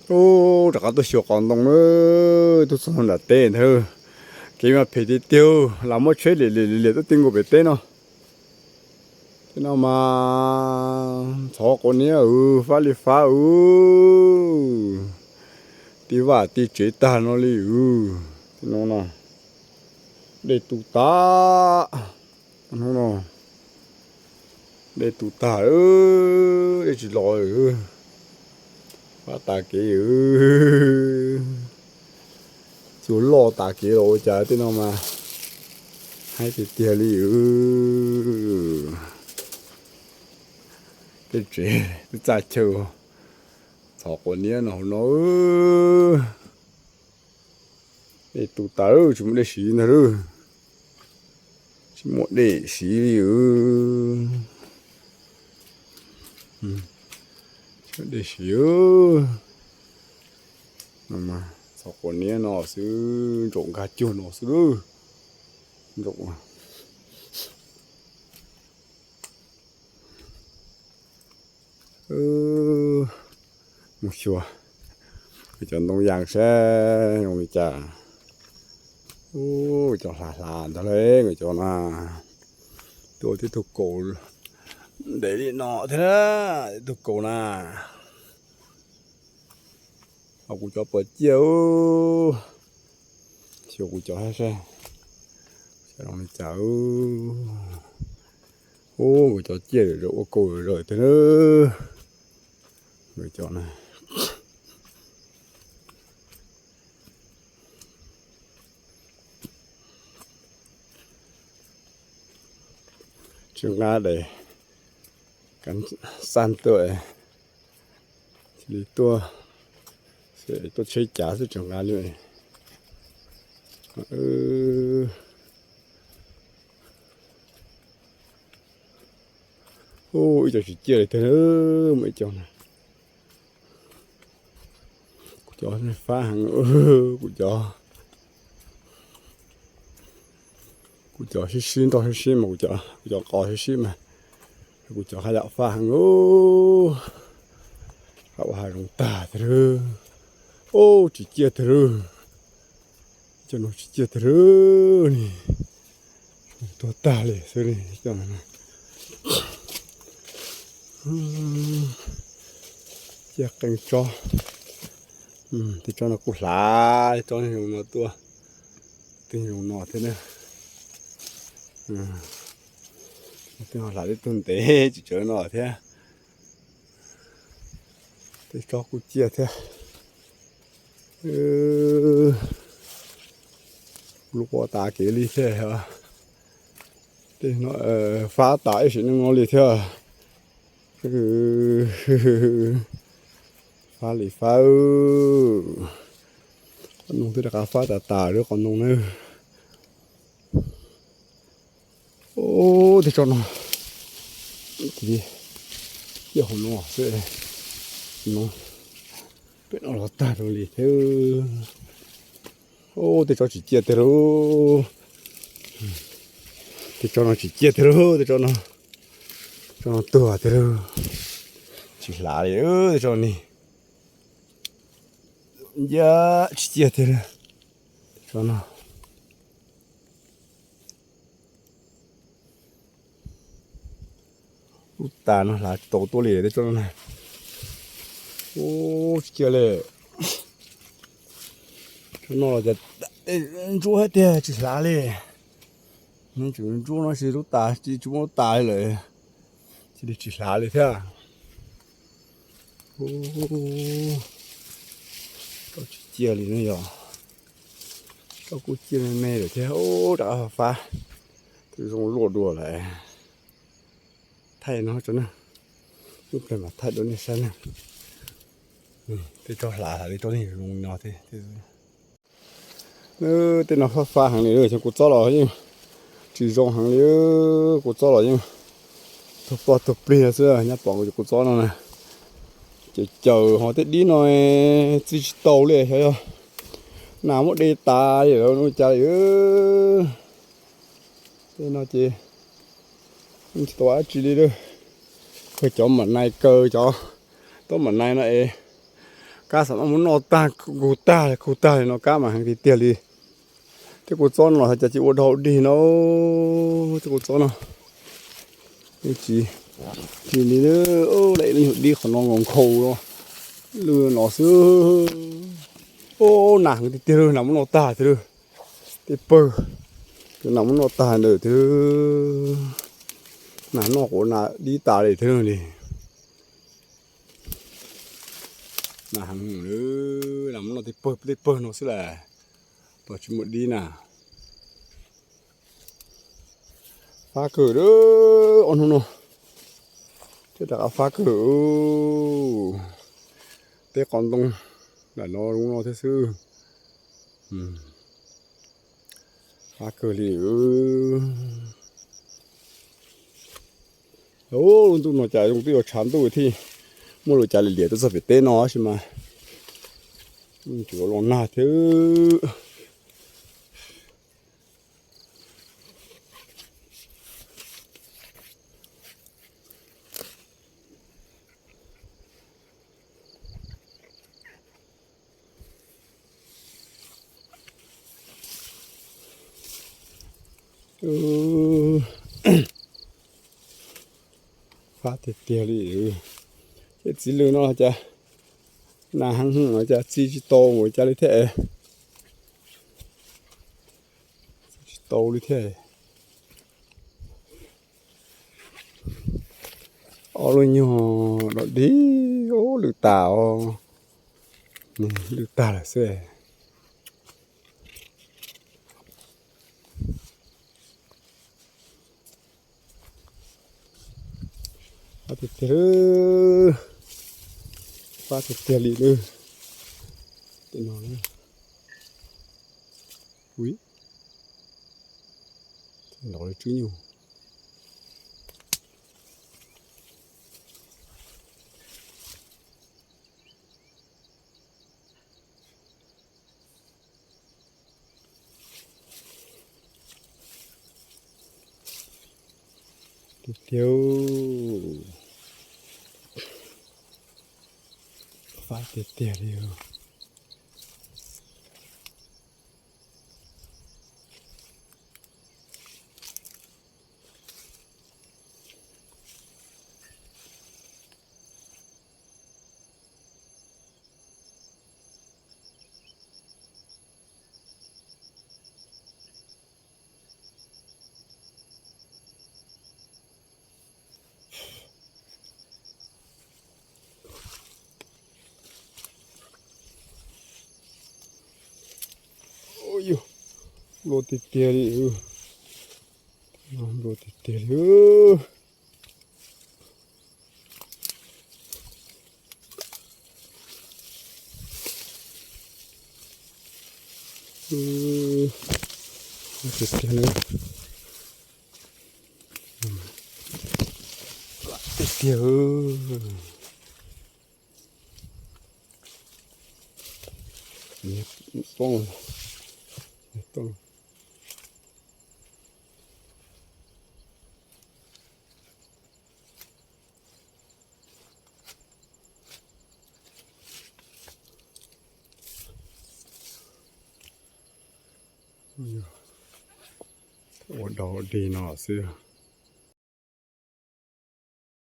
Ub, rov qab tuaj xyuas qos ntoo na, tuaj txog nram teb ntag. Kev mas phem tiag tiag, lam muab tsheb liam liam liam tuaj ti nkaus pem teb no. Tej no mas ntxhov quav niab, fab li fab, tib vaj tib tsev tag no li. Tej no no, dej tu tas, hnub no dej tu tag, dej tsis los, fab tas kev, txuas loj tas kev los ua cas tej no mas haib tiag tiag li. Tej tsev twb txaj chaw, ntxhov quav niab no hauv no. Dej tu tas, tsis muaj dej siv ntag lauj. Tsis muaj dej siv li. Tsis muaj dej siv. Ntxhov quav niab no xwb, ntsaum nkag cuag no xwb lauj. Ntsaum. Mus xyuas cov ntoo yas saib zoo li cas. Ub, cov hlav hlav ntag lauj, cov no. Tuaj tib tug kaus ntev li no thiab, tib tug kaus na. Ho kuv cov puas ciaj, xyuas kuv cov saib, xyuas zoo li cas. Ub, kuv cov ciaj ua kaus zom zaws tiag na. Kuv cov na. Tsis nqa daim kav xaj tuaj, cia li tuaj, tuaj tsheb cav xwb tsis nqa li. Ub, ib co tsis ciaj li tiag, muaj ib co na. Kuv cov fab heev, kuv cov, kuv cov sib sib nroj sib sib mas, kuv cov qos sib sib mas, kuv cov haj yam fab heev. Haj ua hav zoov tag tiag lauj. Ub, tsis ciaj tiag lauj. Cov no tsis ciaj tiag lauj ni. Tuag tag li xwb li cov no. Ciaj qeej tsob. Tej tsob no kuj hlav, tsob zoo no tuaj, tej zoo no thiab na. Tej hlav tej tug ntev tsis tsawg no thiab. Tej tsob kuj ciaj thiab. Lub quaj tas kev li thiab. Tej no fab tas ib sim neej no li thiab. Fab li fab. Qos noog twb rov qab fab tas tas lub qos noog na. Ub, tej tsob no, ciaj hauv no xwb no. Pem no los tag rau li thiab. Ub, tej tsob tsis ciaj tiag lauj. Tej tsob no tsis ciaj tiag lauj, tej tsob no, tsob no tuag tiag lauj. Tsis hlav li tej tsob ni. Ncaj tsis ciaj tiag lauj. Tsob no. Lub tas no hlav tsis tau tuaj li tej tsob no na. Ub, tsis ciaj li. Tsob no los cas ntsuab thiab tiag tsis hlav li. Nws tseem ntsuab no tsis lub tas, tsis muaj lub tas li lawm, cia li tsis hlav li thiab. Ub, tsob tsis ciaj li no yog, tsob kuj ciaj me me lawm thiab. Ub, rov qab fab, twb zoo luaj dua lawm. Thaij no tso na, ib pliag mam thaij dua nej saib na. Tej tsob hlav hlav li tsob neeg zoo no thiab. Tej no fab fab heev li, kuv txob los yeej tsis zoo heev li, kuv txob los yeej tug pog tug plig xwb, nyob pom kuv txob no na. Ces caws ho tej dib no txi tsis tau li, xyov yog nas muab de tas li lawm no cas li. Tej no ces tsis tau dab tsi li lawm. Kawg cov mam nai, kaw cov tub mam nai no es Kab xam maj muab noj tag, kug tag kug tag li no, kab mas heev tiag tiag li. Tej kua txob no los cas tsis ua dog dig no, tej kua txob no tsis, tsis li, lawm nyuag dib qhov no nkaus nkhaus lwj no xwb. Nas heev tiag tiag, nas muab noj tag tiag. Tej pawg, nas muab noj tag ntawm tiag. Nas noj quav nas dib tas li thiab li. Nas heev, nas muab noj tej pawg tej pawg no xwb las, tos tsis muaj dib na. Fab kawg, ob hnub no thiab rov qab fab kawg. Teb qos ntoo lam no zoo no thiab xwb. Fab kawg li. Lub ntuj no cas zoo twb yuav tshav ntuj thiab, muaj lus cas li liam tuaj txog pem teb no tab sis mas tsuas los nag thiab. Fab tiag tiag li. Ces txiv lws no cas nas heev no cas txi tsis tau ua cas li thiab. Txi tsis tau li thiab. Ob lub nyuag dog dig, lwj tas os, lwj tag lawm xwb. Fab tiag tiag, fab tiag tiag li no. Ui, nrov li tswb nyuj. Tiag tiag, fab tiag tiag li. Yus, nplua tiag tiag li, nplua tiag tiag li. Tiag tiag, tiag tiag. Poob, poob. Ua dog dig no xwb.